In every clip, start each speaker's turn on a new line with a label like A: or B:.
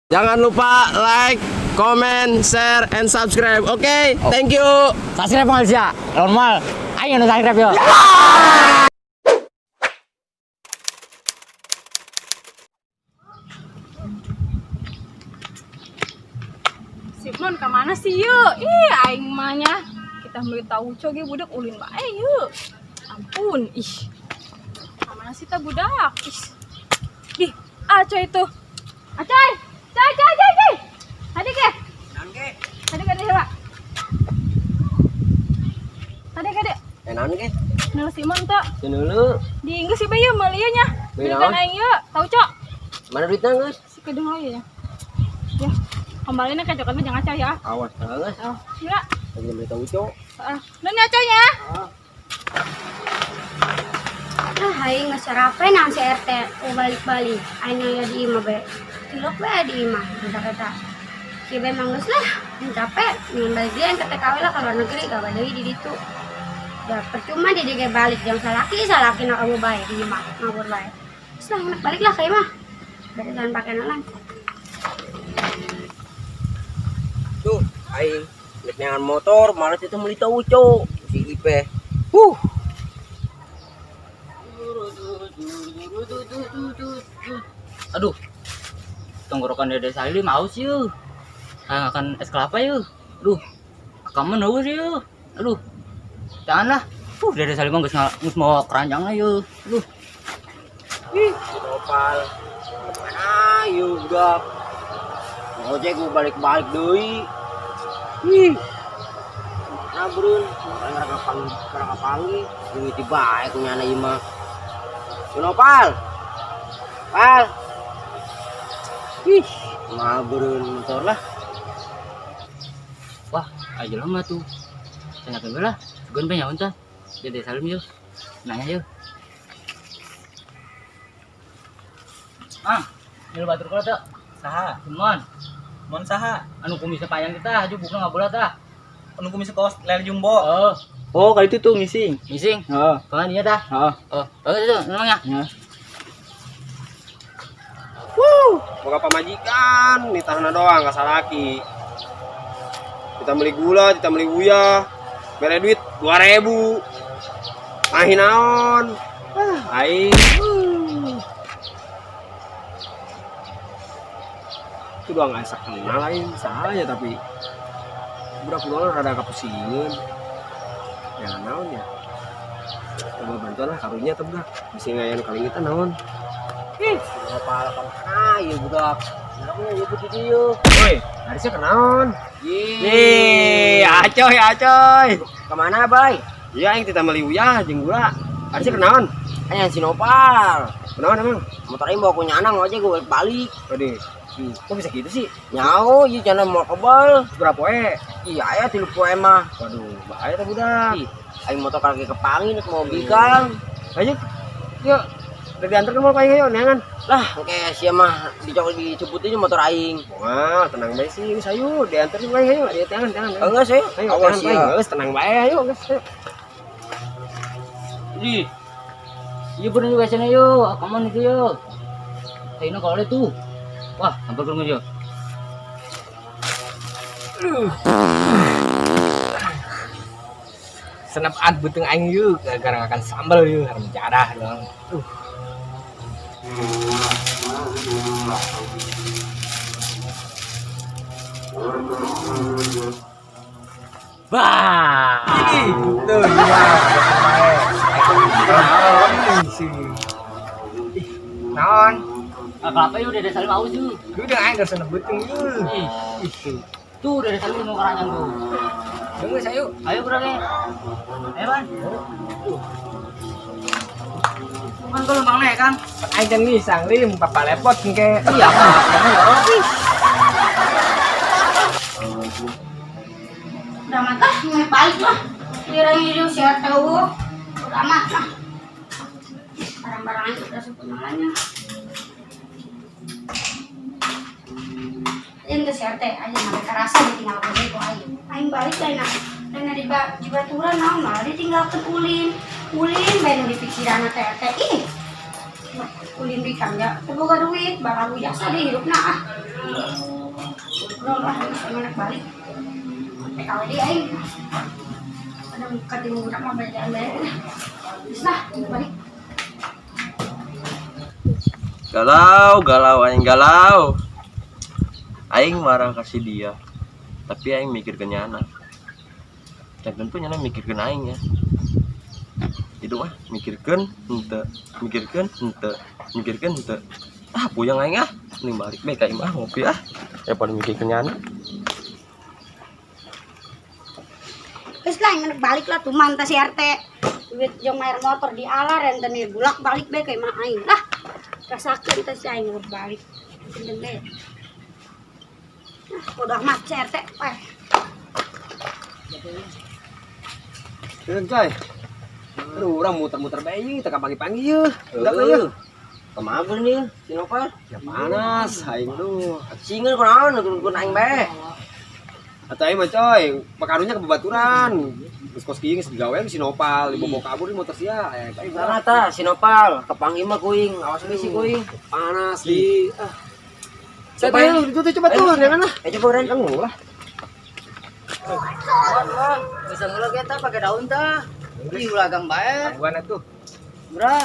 A: Jangan lupa like, comment, share, and subscribe. Oke, thank you.
B: Subscribe Malaysia. Normal. Ayo nu subscribe yo.
C: Si Mon kemana sih yuk? Ih, aing mahnya. Kita beli tauco ge budak ulin bae yuk. Ampun, ih. Kemana sih ta budak? Ih. Dih, Acoy itu. Acoy! Coy, coy, coy, coy. Tadi ke? Tadi ke heula. Tadi ke deh.
A: Naon ke?
C: Nul si Mon tuh.
A: Dulu.
C: Di Inggris sih bae meuli nya.
A: Beli
C: Belikan
A: naon?
C: aing yuk, tauco.
A: Mana duitnya, guys?
C: Si kedung lo ya. Ya, kembalinya ke coklat mah jangan Acoy ya.
A: Awas, guys.
C: Oh, gila.
A: Lagi beli tauco.
C: Heeh. Nun ya Acoy ya.
D: Ah, aing geus sarapan nang si RT oh balik-balik. Aing aya di imah bae. Tilok bae di imah budak eta. Si bae mah geus lah, yang capek, ingin balik dia yang ke TKW lah ke luar negeri gak deui di ditu. Ya percuma dia ge balik jeung salaki, salaki na kamu bae di imah, ngabur bae. Geus lah enak balik lah ka imah. Bari jangan pakai nalan.
A: Tuh, aing rek neangan motor, malas itu beli tauco. Si Ipe.
B: Aduh. Tenggorokan Dede Salim haus yeuh. Ah, makan es kelapa yeuh. Aduh. Akaman haus yeuh. Aduh. Janganlah. Dede Salim mah geus mau keranjang lah yeuh. Aduh.
A: Ih, Nopal. Ayo budak. Ngojek gua balik-balik deui. Ih. Nah, brun, orang kapangi, mimiti bae ku nyana ieu mah. Si Nopal. Pal. Ih, mah brun motor lah.
B: Wah, aja lama tuh. Tanyakeun we lah. Sugan bae nyaun tah. Dede Salim yeuh. Nanya yeuh. Ah, ngilu batur kula teu?
E: Saha?
B: Simon,
E: Mon saha?
B: anu kumisna panjang kita, haju bukna ngabola tah.
E: Anu kumis kaos lele jumbo.
B: Oh,
E: Oh, kali itu tuh ngising.
B: ngising.
E: Heeh.
B: Kawan iya tah.
E: Heeh.
B: Oh, bagus itu namanya.
E: Ya.
A: Wuh, boga pamajikan, nitahna doang ka salaki. Kita beli gula, kita beli uyah. Mere duit 2000. Ahi naon? Ah, aing. Itu doang asa kenal aing, salahnya tapi budak doang rada kapusingeun. Ya naon ya. Coba bantuan lah karunya teh budak. Bisa ngayan kali kita naon. Ih,
B: Kepala kamu ayo budak. Kenapa ya di dieu?
A: Woi, harusnya kenaon. Nih, acoy, acoy.
B: Kemana, Bay?
A: Iya, yang kita beli uyah jeung gula. Harusnya kenaon.
B: Aya si Nopal.
A: Kenaon emang?
B: Motor aing bawa ku nyana ngojek gue balik.
A: Waduh. Kok bisa gitu sih?
B: Nyao, ieu jana mau kebal.
A: Berapa poe?
B: Iya, aya 3 poe mah.
A: Waduh, bahaya tuh budak.
B: Ih, aing motor kaki kepangin mau bigang.
A: Ayo, yuk. Udah diantar ke mall paling ayo, neangan.
B: Lah, engke sia mah dicok diceputin motor aing.
A: Wah, tenang bae sih, geus ayo diantar paling ayo, dia tangan, tangan.
B: Enggak sih,
A: Ayo,
B: awas
A: tenang bae,
B: ya.
A: geus tenang bae, ayo, geus. Ayo.
B: Ih. Iya bener juga sana yuk, kamu itu yuk. Ayo kalau tuh. Wah, hampir kurang yuk.
E: Senap ad beuteung aing yeuh gara-gara makan sambal yeuh harum jadah doang.
B: Wah.
E: Ini tuh iya. Ih, naon?
B: Ah, kelapa yuk Dede Salim aus yuk.
E: Udah aing geus senep beuteung yeuh.
B: Ih,
E: Ih, tuh.
B: tuh Dede Salim mau keranjang tuh.
E: Tunggu ayo.
B: Ayo kurang ya. Ayo, Ban. Kan kalau bang nih kan.
E: Aing kan ngisang lim papa lepot engke.
B: Iya, apa?
D: Udah amat ah, mau balik lah. Kira hidup si RT eueuh. Udah amat lah. Barang-barang aja udah sepenuhnya. Aing ke si RT aja sampai kerasa ditinggal ke ku aing. Aing balik lain lain di di baturan naon malah ditinggalkeun ulin. Ulin bae nu di pikiran teh RT. Ih. Ulin di kang ya, teu boga duit, bakal jasa di hirupna ah. Ngobrol lah, gimana balik. TKW deui aing. Ada ketemu budak mah belajar bae. Geus lah, balik.
F: Galau, galau, aing galau. Aing marah kasih dia, tapi aing mikir ke nyana. Dan tentu nyana mikirkeun aing ya. Itu mah mikirkeun henteu, mikirkeun henteu, mikirkeun henteu. Ah, puyeng aing ah. Mending balik bae ka imah ngopi ah. Ya paling mikirkeun nyana.
D: Geus lah, aing balik lah tuman teh si RT. Duit jeung bayar motor di ala rentenir bulak balik bae ka imah aing. Lah, rasakeun teh si aing balik. Punten bae. Ah, bodo amat si RT. Weh.
A: Turun coy. Aduh, orang muter-muter bae ieu, teu kapanggih-panggih ieu. Udah ieu.
B: Kumaha nih, si Nopal?
A: Ya panas, aing tuh.
B: Singeun kunaon nurunkeun aing bae.
A: Atau aing mah coy, pakarunya ke babaturan. Geus kos kieu geus digawe si Nopal, dibawa kabur di motor sia. Eh, aing
B: Sana tah si Nopal, kepanggih mah kuing, awas we si kuing.
A: Panas di. Ah. Saya tuh, itu tuh coba tuh, jangan lah.
B: Eh coba urang.
A: Kan lah.
B: Wah, bisa ngeuleuh eta pake daun tah. Ih, ulagang bae.
E: Tangguhan atuh.
B: Bra.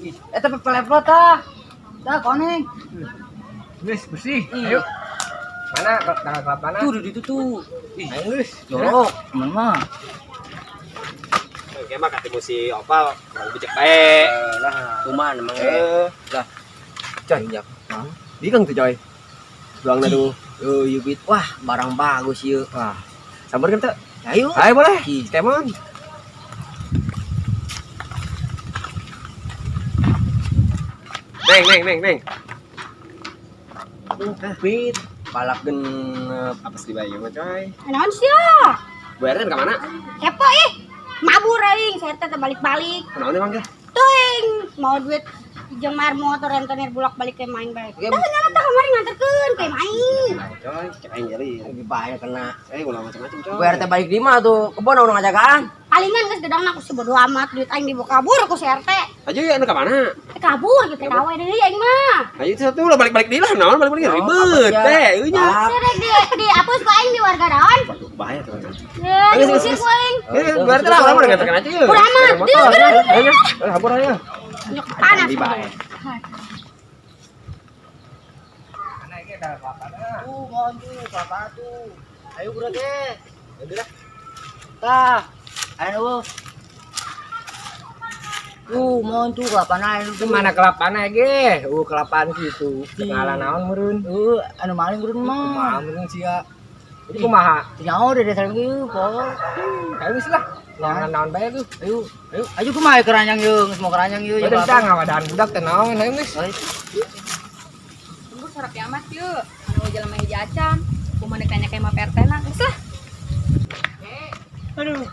B: Ih, eta pelepot tah. Tah koneng.
E: Geus bersih. Ayo. Mana tanggal kelapana?
B: Tuh di ditu tuh. Ih,
E: Ayo geus.
B: jorok, temen mah.
A: Kayak mah ketemu si Opal, orang bijak bae.
B: Lah, kumaha emang
A: Eh,
B: lah.
A: Coy, Bikang tuh coy. Buangna tuh.
B: Oh, ieu bit. Wah, barang bagus ieu.
A: Wah. Sambar kan tuh?
B: Ayo.
A: Ayo boleh.
B: Ih.
A: Kemon. Neng, neng, neng, neng.
B: Bit, palak genep.
A: Apa sih bayi mah coy?
D: Naon sia?
A: Bu RT ka mana?
D: Kepo ih. Mabur aing, saya teh balik-balik.
A: Kunaon emang teh?
D: Teuing, mau duit jeung bayar motor rentenir bolak-balik ke main bae.
B: Oke.
D: Tah nyana tah kamari nganterkeun ke main.
A: Nah, coy, cek aing jadi.
B: Lagi bahaya kena.
A: Saya ulah macam-macam coy.
B: Bu RT balik di mah tuh, kebon urang ngajagaan.
D: Palingan geus gedangna ku si bodo amat duit aing dibawa kabur ku si RT.
A: Ayo ya anu ka mana?
D: Eh, kabur gitu TKW deui aing mah.
A: Ayo itu satu lah balik-balik deui lah naon balik-balik
B: Oh,
A: ribet
B: apa
A: teh euy nya.
D: Serek di hapus ku aing di warga daun.
A: Waduh, bahaya tuh.
D: Ya,
A: Geus, geus,
D: diusir
A: geus.
D: ku aing.
A: Eh, Bu RT lah urang mah nganterkeun aja yeuh.
D: Bodo amat. Geus, geus, geus.
A: Ayo, habur aja.
D: Nyok panas.
A: Di bae.
E: Mana iki tanggal kelapana?
B: Tuh, mohon tuh, kelapa tuh. Ayo geura ge. Tah, ayo. Tuh, mohon tuh kelapa naon
E: Itu mana kelapana ge? Kelapaan kitu. Kenalan naon meureun?
B: Anu maling meureun mah.
E: Kumaha meureun sia? Jadi kumaha?
B: Nyaho deh dasar ieu, po.
E: Ayo geus lah. Naon naon bae tuh.
B: Ayo, ayo, ayo kumaha keranjang ieu, geus mau keranjang ieu.
E: Udah kita ngawadaan budak teh naon ayo geus.
C: Tunggu sarap amat yuk. Anu jelema hiji acan. Kumaha tanya ka imah PRT na. Geus lah.
E: Aduh.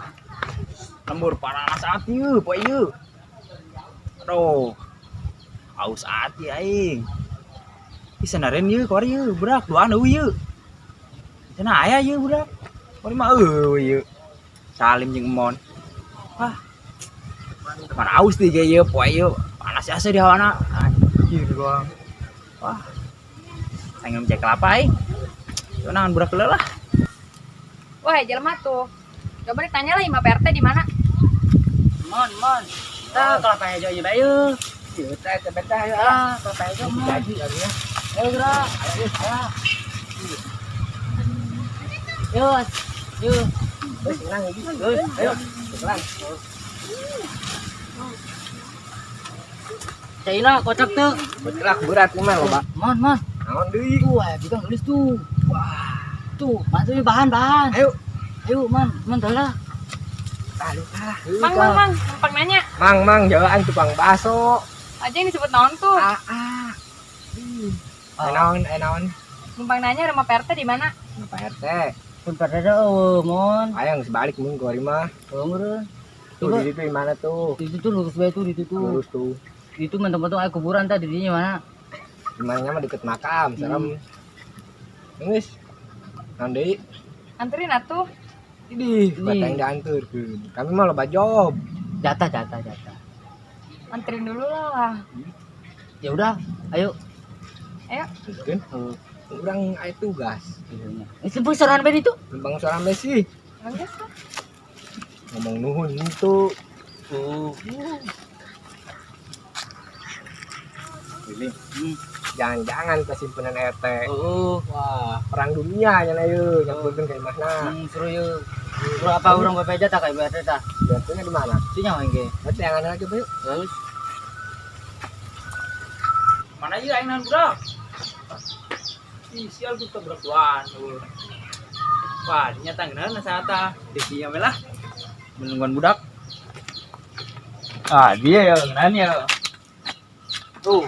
E: Lembur panas ati ieu, poe ieu. Aduh. Aus ati aing. Ih sanaren ieu kuari ieu, budak duaan eueuh ieu. Cenah aya ieu budak. Kuari mah eueuh ieu. Salim jeung Emon. Wah. Mana aus deui ge ieu poe ieu. Panas asa di hawana. Anjir doang. Wah. Aing ngecek kelapa aing. Naon budak heula lah.
C: Wah, jelema tuh. Coba ditanya lah imah PRT di mana.
B: Mon, mon. Tah kelapa hijau ieu bae ieu.
E: Ieu teh teh betah ya.
B: Ah, kelapa hijau mon.
E: Jadi akhirnya.
B: Ayo geura. Ayo. Yo, yo.
E: Geus menang iki. Geus, ayo. Pelan.
B: Caina kocak tuh.
E: Berat berat mah loba.
B: Mon, mon.
E: Naon deui?
B: Tuh, aya juga nulis tuh. Wah. Tuh, mantu ini bahan-bahan.
E: Ayo.
B: Ayo, man, man lah.
E: Aduh, ah.
C: Mang, mang, mang, numpang nanya.
E: Mang, mang, jalan tukang bakso.
C: Aja yang disebut naon tuh.
E: Ah, ah. Naon, naon.
C: Numpang nanya rumah PRT di mana?
E: Rumah Pak RT.
B: Pun pada ada, oh, mon.
E: Ayang sebalik mun ke mah.
B: Oh, meureun.
E: Tuh di situ di mana tuh?
B: Di situ lurus bae tuh di situ.
E: Lurus tuh.
B: Itu mentok-mentok aya kuburan tadi di dinya mana?
E: Di mananya mah deket makam, serem. Geus. Naon deui?
C: Anterin atuh.
E: Idih, batang dianturkeun. Kami mah loba job.
B: Jatah, jatah, jatah.
C: Anterin dulu lah.
B: Ya udah, ayo.
C: Ayo.
E: Teruskeun.
B: Heeh.
A: Urang aya tugas.
B: Itu sorangan bae itu.
A: Lempang sorangan bae sih. Ngomong nuhun itu.
B: Oh.
A: Ini. Jangan-jangan kesimpulan RT.
B: Oh.
A: Wah, perang dunia nya ieu, nyampurkeun ka imahna.
B: Seru yeuh. Seru apa urang bebeja tah ka ibu RT tah?
A: Biasanya di mana?
B: Sinya aing ge.
A: Berarti yang aneh aja, yuk.
B: Terus
E: Mana ieu aing nahan budak? Ih, sial kita budak duaan. Wah, nyata ngeunah saat di dieu we lah. Menungguan budak. Ah, dia ya ngeunah ya. Tuh.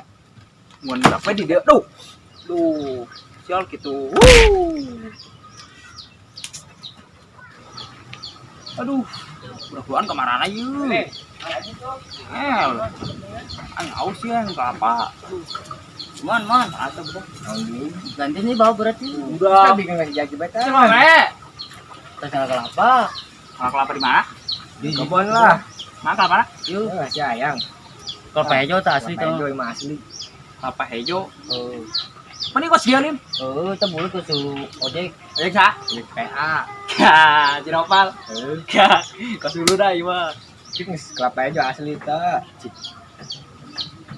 E: Nungguan budak we di dieu. Duh. Duh, sial gitu. Wuh. Aduh, budak duaan kamarana ieu? El. Aing aus ya, yang kelapa.
B: Mon, mon.
E: Atau budak.
B: Ganti nih bawa berarti.
E: Udah.
A: Tapi kan ngasih jaki bae tah.
E: Cuma we.
B: Tas kelapa.
E: Kalau kelapa di mana?
A: Di kebun lah.
E: Mana kelapa?
B: Yuk.
A: Ya, si ayang.
B: Kelapa hijau tak asli
A: Kelapa
B: tuh.
A: hijau mah asli.
E: Kelapa hijau.
B: Oh.
E: Mana kok sia lim?
B: Oh, itu mulut tuh su ojek.
E: Ojek sa?
A: Ojek PA.
E: Ya, Jinopal.
A: Heuh.
E: Ya, kos dulu dah ieu mah.
A: Cik geus kelapa hijau asli tah.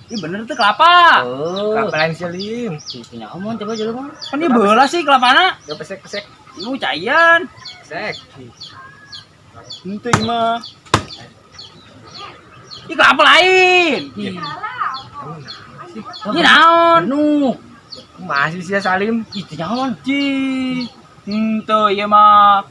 E: Ih bener tuh kelapa.
B: Oh.
A: Kelapa lain selim.
B: Si punya omon coba dulu mon.
E: Kan ini beula sih kelapana.
A: Yo pesek-pesek.
E: Ini cayan.
A: Pesek.
E: Henteu ieu mah. Ih kelapa lain. Ini naon?
B: Nu.
A: Masih sia Salim.
B: Itu nyaman.
E: Ci. Henteu ieu mah.